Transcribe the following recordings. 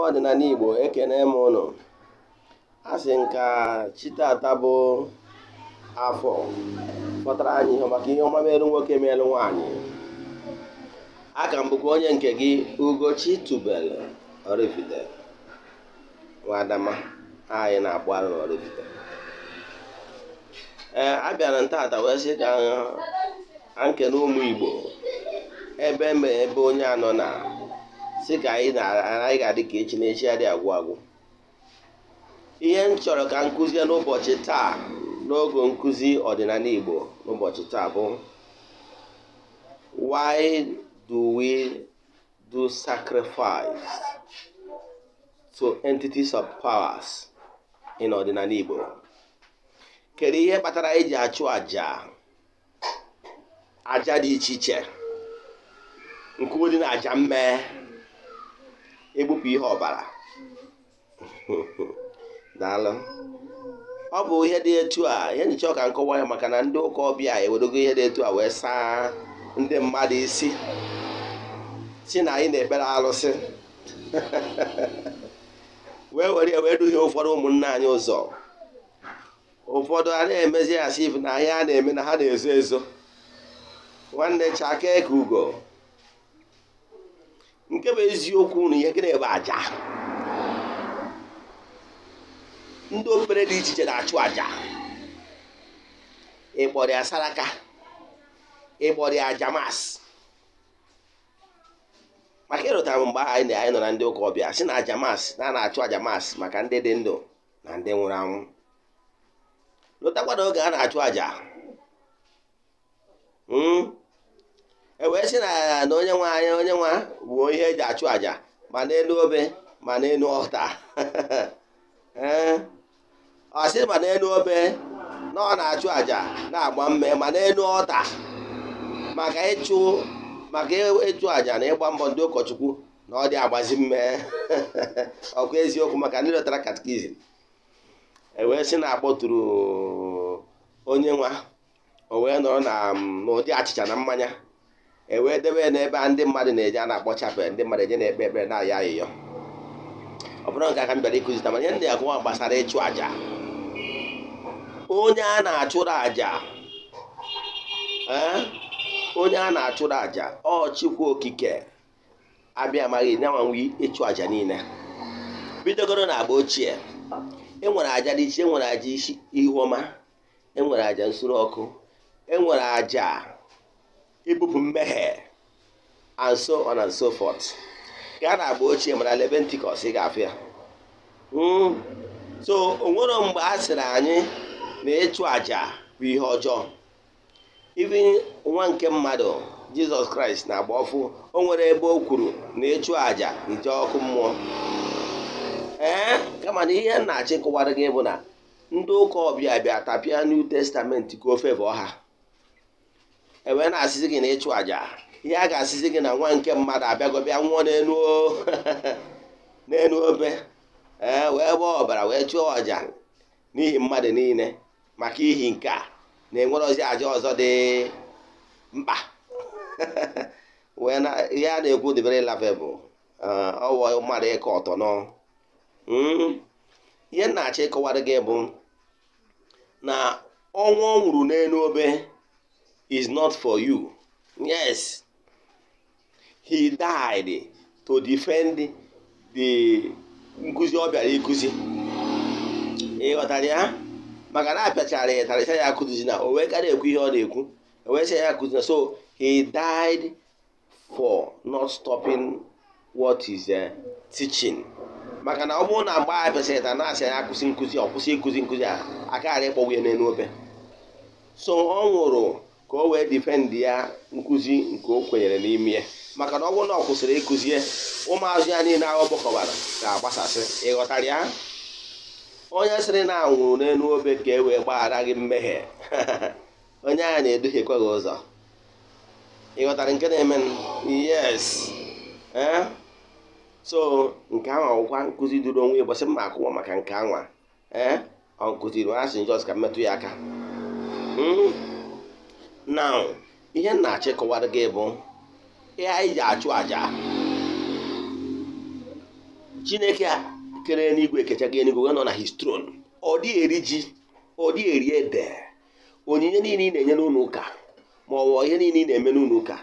Ọdịnala Igbo, ekene m ụnụ. A sị nka chi tata bụ afọ kpọtara anyị ihe maka ihe ọma merụ nwoke merụ nwaanyị. Aka m bụkwa onye nke gị, Ugochi Tubelu Oraifite Nwadama. Anyị na-akpụ arụ na Oraifite. Ee, a bịara ntata wee sị ka nkene ụmụ Igbo ebe eme ebe onye anọ na sị ka anyị ga-adị ka echi na echi adị agwụ agwụ. Ihe m chọrọ ka m kụzie n'ụbọchị taa n'oge nkụzi ọdịnala Igbo n'ụbọchị taa bụ: why do we do sacrifice to entities of powers in ọdịnala Igbo? Kedu ihe kpatara anyị ji achụ àjà àjà dị iche iche, nke ụdị na àjà mmee, egbupụ ihe ọbara? Daalụ. Ọ bụ ihe dị etu a ihe nchọ ka nkọwa ya, maka na ndị ụka ọbịa ewerego ihe dị etu a wee saa ndị mmadụ isi, si na anyị na-ekpere arụsị, wee were ya wee duhie ụfọdụ ụmụnne anyị ụzọ. Ụfọdụ a na-emezi asị if na ihe a na-eme na ha na-ezo ezo. Nwanne, chakee ka ugo. Nke bụ eziokwu na ihe gịnị bụ àjà? Ndị okpukpere dị iche iche na-achụ àjà. Ịkpọrọ ya saraka, ịkpọrọ ya aja mas. Maka ịrụtara m mgbe anyị nọ na ndị ụka ọbịa si na aja mas, na a na-achụ aja mas maka ndị dị ndụ na ndị nwụrụ anwụ. Lụtakwa na oge a na-achụ àjà, e wee sị na onye nwe anyị, onye nwa wuo ihe eji achụ àjà ma n'elu obe ma n'elu ọta. Ee, ọ sị ma n'elu obe na ọ na-achụ àjà na-agba mme, ma n'elu ọta maka ịchụ àjà na ịgba mbọ ndị ụkọchukwu na ọ dị agbazi mme. Ọkwa eziokwu, maka ndị lọtara katikizim. E wee sị na akpọtụrụ onye nwa, o wee nọrọ n'ụdị achịcha na mmanya, e wee debe ya n'ebe ndị mmadụ na-eje a na-akpọ chapel, ndị mmadụ eje na-ekpe ekpere na-ayọ ayịyọ. Ọ bụrụ nke aka m bịara ịkụzita, mana ihe ndị akụwa gbasara ịchụ àjà. Onye a na-achụrụ àjà, onye a na-achụrụ àjà, ọ Chukwu Okike abịa amaghị nyanwanwe ịchụ àjà niile. Bidogoro na agba ochie, enwere àjà dị iche, enwere àjà ihu ọma, enwere àjà nsure ọkụ, enwere àjà ibupụ mmehie, and so on and so forth. Gaa na agba ochie mana Leviticus ị ga-afụ ya. So o nwere mgbe a sịrị anyị na ịchụ àjà bụ ihe ọjọọ. Even nwa nke mmadụ Jizọs Kraịst na-agba ọfụ, o nwere ebe o kwuru na ịchụ àjà nje ọkụ mmụọ. Ee, kama na ihe na-achọ ịkọwara gị bụ na ndị ụka ọbịa bịa tapịa New Testament ka ofe bụ ọha, e wee na-asịzi gị na ịchụ àjà, ihe a ga-asịzi gị na nwa nke mmadụ abịago bịa nwụọ n'elu obe, ee, wee gbaa ọbara wee chụọ àjà n'ihi mmadụ niile, maka ihi nke a na-enwerozi àjà ọzọ dị mkpa. Wee na ihe a na-ekwu dị very laughable. Ọwụ mmadụ ịkọ ọtọ nọ. Ihe na-achọ ịkọwara gị bụ na ọnwụ ọ nwụrụ n'elu obe is not for you. Yes, he died to defend the nkụzi ọ bịara ịkụzi. Ịghọtara ya? Maka na apịachara ya tarịcha ya akụzi na o wee karịa ekwu ihe ọ na-ekwu, o wee sị ya akụzi na. So he died for not stopping what is teaching. Maka na ọ bụrụ na mgbe a pịasịrị ta na-asị ya akwụsị nkụzi, ọ kwụsị ịkụzi nkụzi a akaghara ịkpọgbu ya n'elu obe. So ọ nwụrụ ka o wee defend ya nkụzi nke o kwenyere n'ime ya. Maka na ọ bụrụ na ọ kwụsịrị ịkụzie, ụmụazụ ya niile ahụ gbakọbara ga-agbasasị. Ịghọtara ya? Onye sịrị na anwụrụ n'elu obe ka e wee gbaghara gị mmehie, onye ahụ na-eduhiekwa gị ụzọ. Ịghọtara nke na-eme? Yes. So nke ahụ ọgwụkwa nkụzi duru onwe ya ụbọchị mma akụwa maka nke anwa. Ee, ọ nkụziri asị njọs ka mmetụ ya aka. Now, ihe m na-achọ ịkọwara gị bụ ihe anyị ji achụ àjà. Chineke a kere n'igwe ekechaga enigwe nọ na his throne. Ọ dịghị eri ji, ọ dịghị eri ede. Onyinye niile ị na-enye n'ụlọ ụka ma ọ bụ ihe niile ị na-eme n'ụlọ ụka,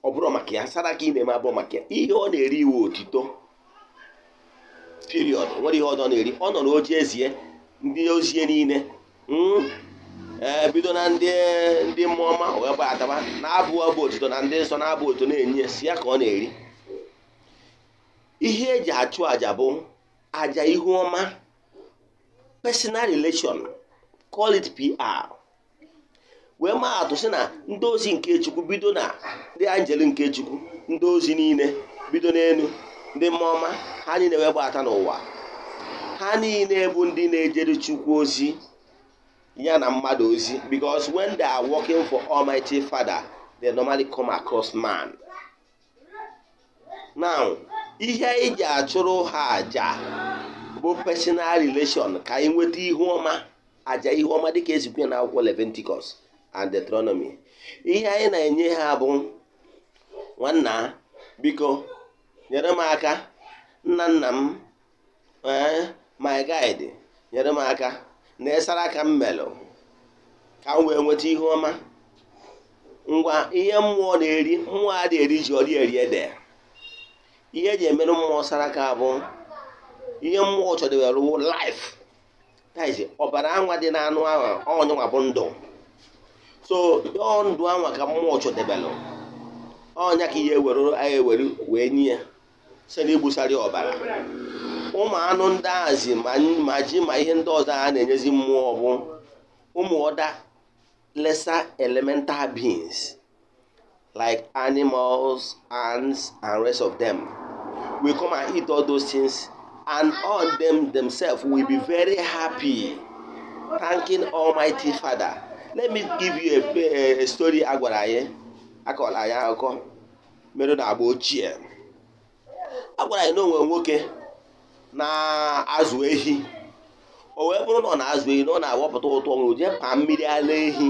ọ bụrụ maka ya, saraka ị na-eme abụọ maka ya. Ihe ọ na-eri iwe otito, period. Nwere ihe ọzọ na-eri? Ọ nọ n'oche ezie ndị ozie niile, ee, bido na ndị mmụọ ọma wee gbataba na-abụ abụ otito na ndị nsọ na-abụ otito na-enye si ya ka ọ na-eri. Ihe eji achụ àjà bụ àjà ihu ọma, personal relation, call it PR. Wee maa atụ sị na ndị ozi nke Chukwu, bido na ndị anjelu nke Chukwu, ndị ozi niile, bido n'elu ndị mmụọ ọma, ha niile wee gbata n'ụwa, ha niile bụ ndị na-ejere Chukwu ozi ya na mmadụ ozi, because when they are working for Almighty Father, they normally come across man. Now, ihe anyị ji achụrụ ha àjà bụ personal relation, ka anyị nweta ihu ọma, àjà ihu ọma, dịka esikwe na akwụkwọ Leviticus and Deuteronomy. Ihe anyị na-enye ha bụ, nwanna, biko nyere m aka, nna nna m, ee, my guide, nyere m aka na ịsara aka m melụ ka m wee nweta ihu ọma. Ngwa, ihe mmụọ na-eri, mmụọ adịghị eri ji, ọ dị eri ede. Ihe eji emerụ mmụọ saraka bụ ihe mmụọ chọdebere wụ life, that is ọbara anwa dị n'anụ ahụ. Ọnyanwa bụ ndụ. So ọ ndụ anwa ka mmụọ chọdebelụ. Ọnya ka ihe ewere anyị ewere wee nye ya site n'igbusarị ọbara ụmụ anụ ndị ahazi, ma ji ma ihe ndị ọzọ a na-enyezi mmụọ bụ ụmụ other lesser elemental beings like animals, ants and rest of them will come and eat all those things, and all them themselves will be very happy, thanking Almighty Father. Let me give you a story. A gwara anyị, akọrọ anyị akụkọ mere na agba ochie. A gwara anyị na onwe nwoke na-azụ ehi. O wee bụrụ na ọ na-azụ ehi, na ọ na-awọpụta ụtọ nwere jee paa mmiri ara ehi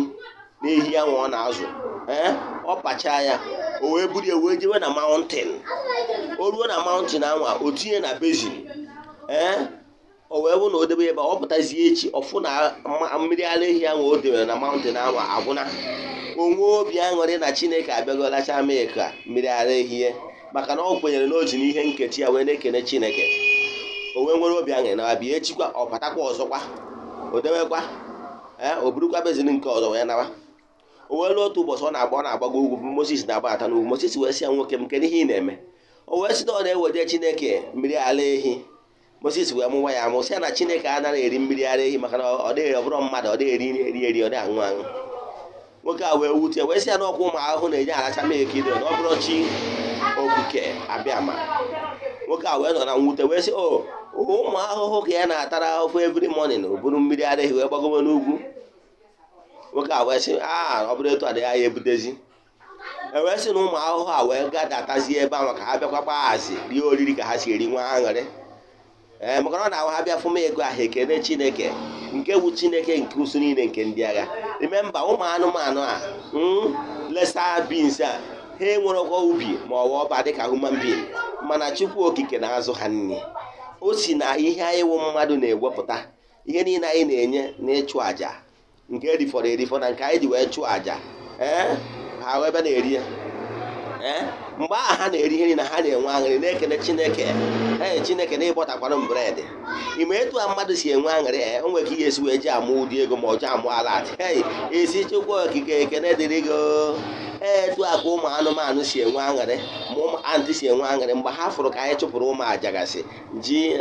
n'ehi ahụ ọ na-azụ. Ee, ọ kpachaa ya, o wee buru ya wee jewe na mountain. O ruo na mountain anwa, o tinye na basin. Ee, o wee bụ na o debe ebe a, ọ pụtazie echi, ọfụ na mmiri ara ehi ahụ o debere na mountain ahụ agwụna. Onwe obi aṅụrị na Chineke abịagolacha mee ka mmiri ara ehi ya, maka na ọ kwenyere na o ji n'ihe nkechi ya wee na-ekene Chineke. O wee nwere obi aṅụrị na abịa echikwa, ọ batakwa ọzọkwa, o dewekwa. Ee, o burukwa basin nke ọzọ wee nawa. O wee ruo otu ụbọchị, ọ na-agba, ọ na-agbago ugwu, Moses na-agbata n'ugwu. Moses wee sị ya, "Nwoke m, kedu ihe ị na-eme?" O wee sị na ọ na-eweta Chineke mmiri ara ehi. Moses wee mụwa ya amụ, sị ya na Chineke anaghị eri mmiri ara ehi, maka na ọ dịghị, ọ bụrụ mmadụ, ọ dịghị eri eri eri, ọ dịghị aṅụ aṅụ. Nwoke a wee wute, wee sị ya na ọkwa ụmụ ahụhụ na-eji aracha milk ido, na ọ bụrụ chi okike abịama. Nwoke a wee nọ na mwute, wee sị o ụmụ ahụhụ ka ya na-atara ahụhụ every morning, o buru mmiri ara ehi wee gbagowe n'ugwu. Nwoke a wee sị a ọ bụrụ etu a dị ya, ya ebutezi. E wee sị na ụmụ ahụhụ a wee gadatazie ebe ahụ ka ha bịakwa gbaghazi rie oriri ka ha si eri nwa aṅụrị. Ee, maka na ọ na-ahụ ha bịa fụma ego ahụ, ekene Chineke nke bụ Chineke nke usu niile nke ndị agha. Remember, ụmụ anụmanụ a, lesser beings a, ha enwerekwa ubi ma ọ bụ ọba dịka human being, mana Chukwu Okike na-azụ ha nri. O si na ihe anyị wụ mmadụ na-ewepụta, ihe niile anyị na-enye n'ịchụ àjà nke erifọrọ erifọ na nke anyị ji wee chụọ àjà, ee, ha wee bịa na-eri ya. Ee, mgbe ahụ ha na-eri ihe niile, ha na-enwe aṅụrị, na-ekele Chineke. Ee, Chineke na ịbọtakwara m bread. Ime etu a mmadụ si enwe aṅụrị, ee, o nwere ka ihe esi wee ji amụ ụdị ego ma ọ ji amụ alat. Hey, esi Chukwu Okike, ekene dịrị gị. Ee, etu a ka ụmụ anụmanụ si enwe aṅụrị, ma ụmụ ant si enwe aṅụrị mgbe ha fụrụ ka anyị chụpụrụ ụmụ ajagasị ji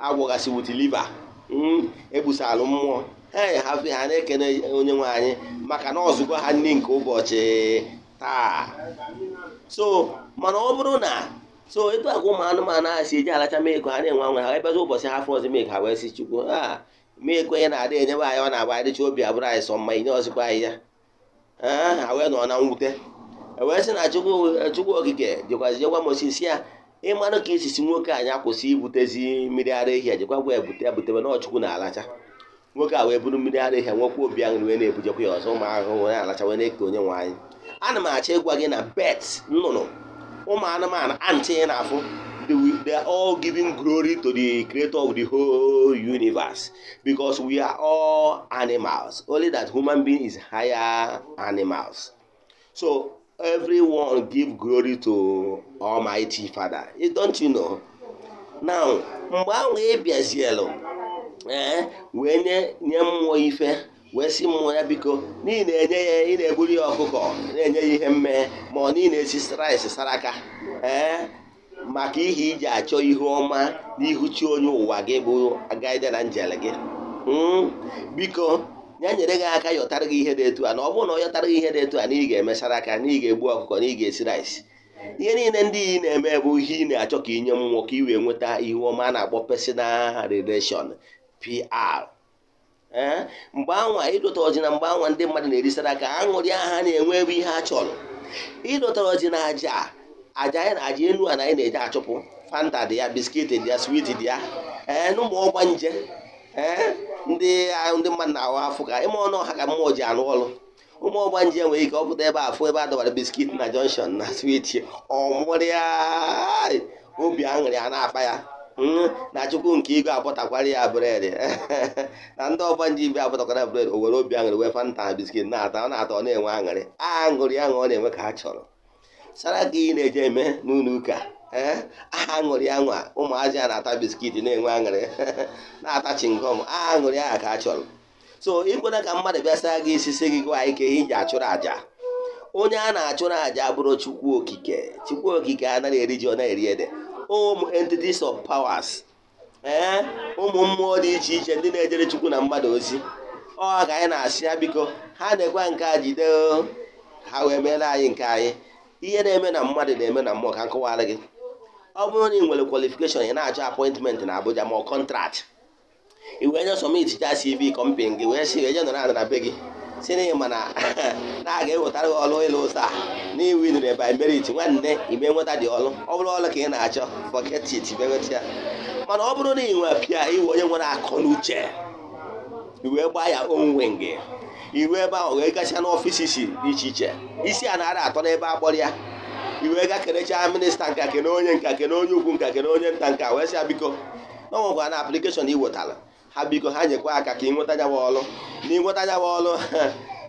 agwọgasị with liver egbusalụ mmụọ. Ee, ha ha na-ekene onye nwe anyị maka na ọzụgo ha nri nke ụbọchị taa. So mana ọ bụrụ na so etu a ka ụmụ anụmanụ a si eji alacha milk, ha na-enwe aṅụrị, ha ebezi ụbọchị ha fọzi milk, ha wee sị Chukwu a milk onye na-adị enyebe anyị, ọ na-agba anyị dịcha obi abụrụ anyị sọ mma, inye ọzịkwa anyị ya. Ee, ha wee nọ na mwute. E wee sị na Chukwu Okike jekwazi jekwa Moses ya, ịmanụ ka isisi nwoke anyị akwụsị ibutezi mmiri ara ehi a, jekwa gwa ebute ebutebe na Chukwu na-alacha. Nwoke a wee buru mmiri ara ehi a, nwekwa obi aṅụrị, wee na-ebujekwa ya ọzọ. Ụmụ ahụhụ wee na-alacha, wee na-eke onye nwe anyị. Ana m achọ ịgwa gị na birds, nnụnụ, ụmụ anụmanụ, ant ị na-afụ, They are all giving glory to the creator of the whole universe, because we are all animals, only that human being is higher animals. So everyone give glory to Almighty Father. Don't you know? Now, mgbe ahụ ị bịazielu wee nye mmụọ ife, wee sị mmụọ ya biko n'ihi na-enye ya, ị na-egburu ya ọkụkọ, na-enye ya ihe mme, ma ọ niile esi rice saraka maka ihe iji achọ ihu ọma n'ihu chi onye ụwa gị bụ guardian angel gị. Biko ya nyere gị aka yọtara gị ihe dị etu a, na ọ bụrụ na ọ yọtara gị ihe dị etu a, na ị ga-emesara aka, na ị ga-egbu ọkụkọ, na ị ga-esi rice. Ihe niile ndị ị na-eme bụ ihe ị na-achọ ka inye mmụọ ka ị wee nweta ihu ọma a na-akpọ personal relation, PR. Mgbe anwa ịdọta ọjị, na mgbe anwa ndị mmadụ na-erisara aka, aṅụrị ha na-enwe ebe ihe ha chọrọ. Ịdọtara ọjị na aja aja anyị na-aja enu a na anyị na-eje achụpụ Fanta dị ya, biscuit dị ya, sweet dị ya, n'ụmụ ọgba nje ndị mmadụ na-ahụ afụ ka ịma ọnụ ha ka mmụọ ji arụ ọrụ. Ụmụ ọgba nje nwere ike ọ pụta ebe afụ ebe a dọbara biscuit na junction na sweet, ọmụrịa obi aṅụrị a na-akpa ya na Chukwu nke igwe apụtakwara ya bread, na ndị ọgbanje ibe apụtakwara bread, o were obi aṅụrị wee Fanta na biscuit na-ata, ọ na-ata, ọ na-enwe aṅụrị aṅụrị ahụ ọ na-enwe ka ha chọrọ. Sara ka ị na-eje eme n'ụlọ ụka, aṅụrị anwa ụmụazị a na-ata biscuit na-enwe aṅụrị, na-ata chewing gum, aṅụrị ahụ ka a chọrọ. So ikwena ka mmadụ bịa saa gị isi sị gị gwa anyị ka ihe iji achụrụ àjà. Onye a na-achụrụ àjà bụrụ Chukwu Okike. Chukwu Okike anaghị eri ji, ọ na-eri ede. Ụmụ entities of powers, ụmụ mmụọ dị iche iche ndị na-ejere Chukwu na mmadụ ozi, ọ ka anyị na-asị ya biko ha na-ekwe nke a jide ha wee meere anyị nke anyị. Ihe na-eme na mmadụ na-eme na mmụọ. Ka nkọwara gị, ọ bụrụ na ị nwere qualification, ị na-achọ appointment na Abuja ma ọ contract, i wee nye submit cha CV company gị, wee sị eje nọrọ ana na be gị, si na ịma na a ga-ewetara gị ọrụ ịlụ ụzọ a na iwinere by merit. Nwanne, ime nweta dị ọrụ, ọ bụrụ ọrụ ka ị na-achọ, forget it, ime nweta ya. Mana ọ bụrụ na ị nwee pịa iwe onye nwere akọ na uche, i wee gbaa ya onwe gị iwe ebe ahụ, wee gasịa n'office dị iche iche, isi a na-ara atọ n'ebe a kpọrọ ya, iwe ga kelechaa minister nka, kene onye nka, kene onye ukwu nka, kene onye nta nka, wee sị ya biko na ọ nwekwa na application ị wetara ha, biko ha nyekwa aka ka ị nweta ya bụ ọrụ, na ịnweta ya bụ ọrụ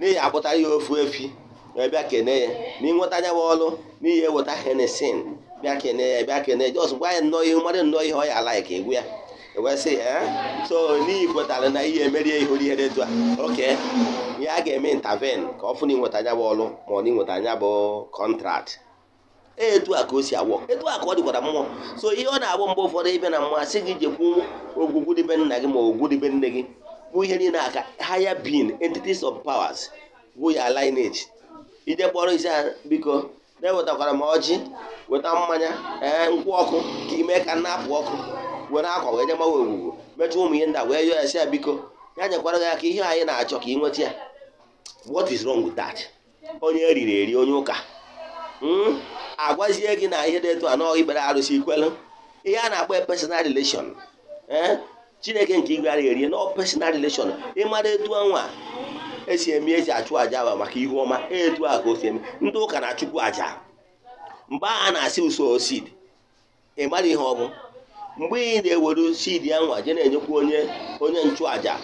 n'ihi akpụtara ya ofu efi wee bịa kene ya, na ịnweta ya bụ ọrụ n'ihi eweta Hennessy bịa kene ya, bịa kene ya, just gwa ya nnọọ ihe mmadụ nnọọ ihe ọ ya like egwu ya, wee sị so n'ihi kwetara na ihe emerie ihe ihe dị etu a, oke ya ga-eme intervene ka ọ fụ na ịnweta anya bụ ọrụ ma ọ na ịnweta anya bụ contract. Etu a ka o si awọ, etu a ka ọ dịkwara mmụọ. So ihe ọ na-abụ, mgbe ụfọdụ ịbịa na mmụọ, asị gị jekwu ogwugwu dịbe nna gị ma ogwugwu dịbe nne gị, bụ ihe niile aka higher being, entities of powers, bụ ya lineage. Ije kpọrọ isi ha, biko na-ewetakwara m ọjị, weta mmanya, nkwụ ọkụ ka ime ka nnapụ ọkụ, were akwa wee je mawa ogwugwu, mechaa ụmụ ihe ndị a, wee yọọ ya, sị ya biko ya nyekwara gị aka ihe anyị na-achọ ka ị nweta ya. What is wrong with that? Onye eriri eri, onye ụka agwazie gị na ihe dị etu a nọọ ikpere arụsị, ikwelu ihe a na-akpọ personal relation. Chineke nke igwe ara erie nọ personal relation. Ịmara etu anwa esi eme, esi achụ àjà ahụ maka ihu ọma, etu a ka o si eme. Ndị ụka na-achụkwu àjà mgbe a na-asị usoro seed, ị mara ihe ọ bụ mgbe ị na-ewere seed ya nwa je na-enyekwa onye nchụàjà,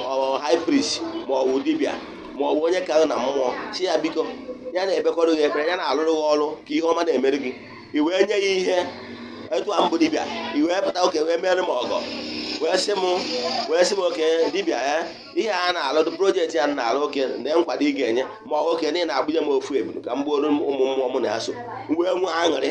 ọ high priest ma ọ bụ dibịa ma ọ bụ onye ka na mmụọ, si ya biko ya na-ekpekọrọ gị ekpere, ya na-alụrụ gị ọrụ ka ihe ọma na-emere gị, i wee nye ya ihe etu a mbụ dibịa, i wee pụta oke wee mere m ọgọ, wee sị m oke dibịa ya, ihe a na-alụ project ya na-alụ, oke na nkwado ị ga-enye ma ọ oke na ị na-agbunye m ofu ebulu ka m gbuoro ụmụ mmụọ m na-aso, wee nwee aṅụrị,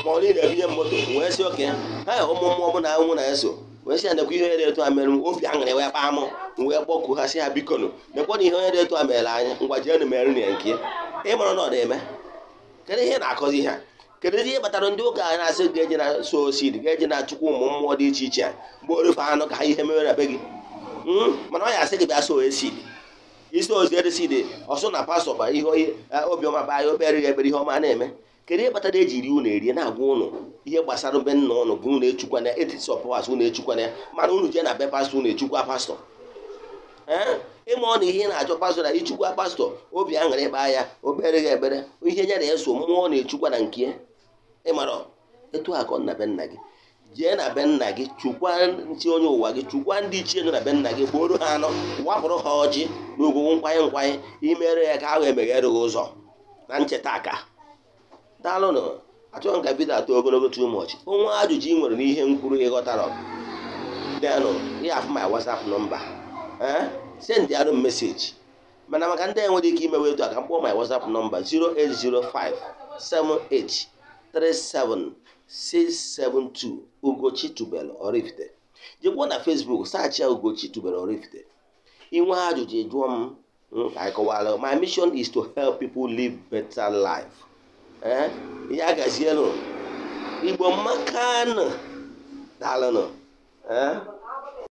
ma ọ niile ebinye m moto, wee sị oke ha ụmụ mmụọ m na nwụ na-eso, wee sị ya nekwa ihe dị etu a mere m, obi aṅụrị wee kpaa m, wee kpọkuo ha, sị ha biko nụ nekwa na ihe onye dị etu a mere anyị, ngwa jeenụ mere na ya nke ị mara na ọ na-eme. Kedu ihe na-akọzi ihe a? Kedu ihe kpatara ndị ụka na-asị ga-eje na sow seed, ga-eje na chukwu ụmụ mmụọ dị iche iche gbuoro anụ ka ha ihe mere na be gị? Mana ọ ya asị gị bịa sow seed, isi ozi seed ọsọ na pastor ba ihe obiọma ba ya okpere ya ekpere, ihe ọma na-eme. Kedu ihe kpatara eji ri unu erie na-agwa unu ihe gbasara be nna ụnụ bụ unu echukwana entities of powers, unu echukwana ya, mana unu jee na be pastor, unu echukwa pastor? Ee, ịma ọ na ihe ị na-achọ pastor na ichukwa pastor, obi aṅụrị kpaa ya, okpere gị ekpere, ihe ya na-eso mmụọ na-echukwa na nke ya. Ịmara Etu a ka ọ na be nna gị. Jee na be nna gị, chukwa ntị onye ụwa gị, chukwa ndị ichie nọ na be nna gị, gbuoro ha anụ, wapụrụ ha ọjị na ugwu nkwanye nkwanye imere ya ka ahụ emeghere gị ụzọ na ncheta aka. Daalụnụ. Achọghị m ka video atọ ogologo too much. Onwe ajụjụ ị nwere n'ihe m kwuru ịghọtara, denụ ihe afụ my WhatsApp number, ee, send arụ m message. Mana maka ndị enwere ike imewe etu a, ka m kpọọ my WhatsApp number: 0805 78 37 672, Ugochi Tubelu Oraifite. Jekwuo na Facebook, search ya Ugochi Tubelu Oraifite. Inwe ajụjụ, jụọ m, ka anyị kọwara. My mission is to help people live better life. Ee, ya gazienụ. Igbo mmakanụ, daalụnụ, ee.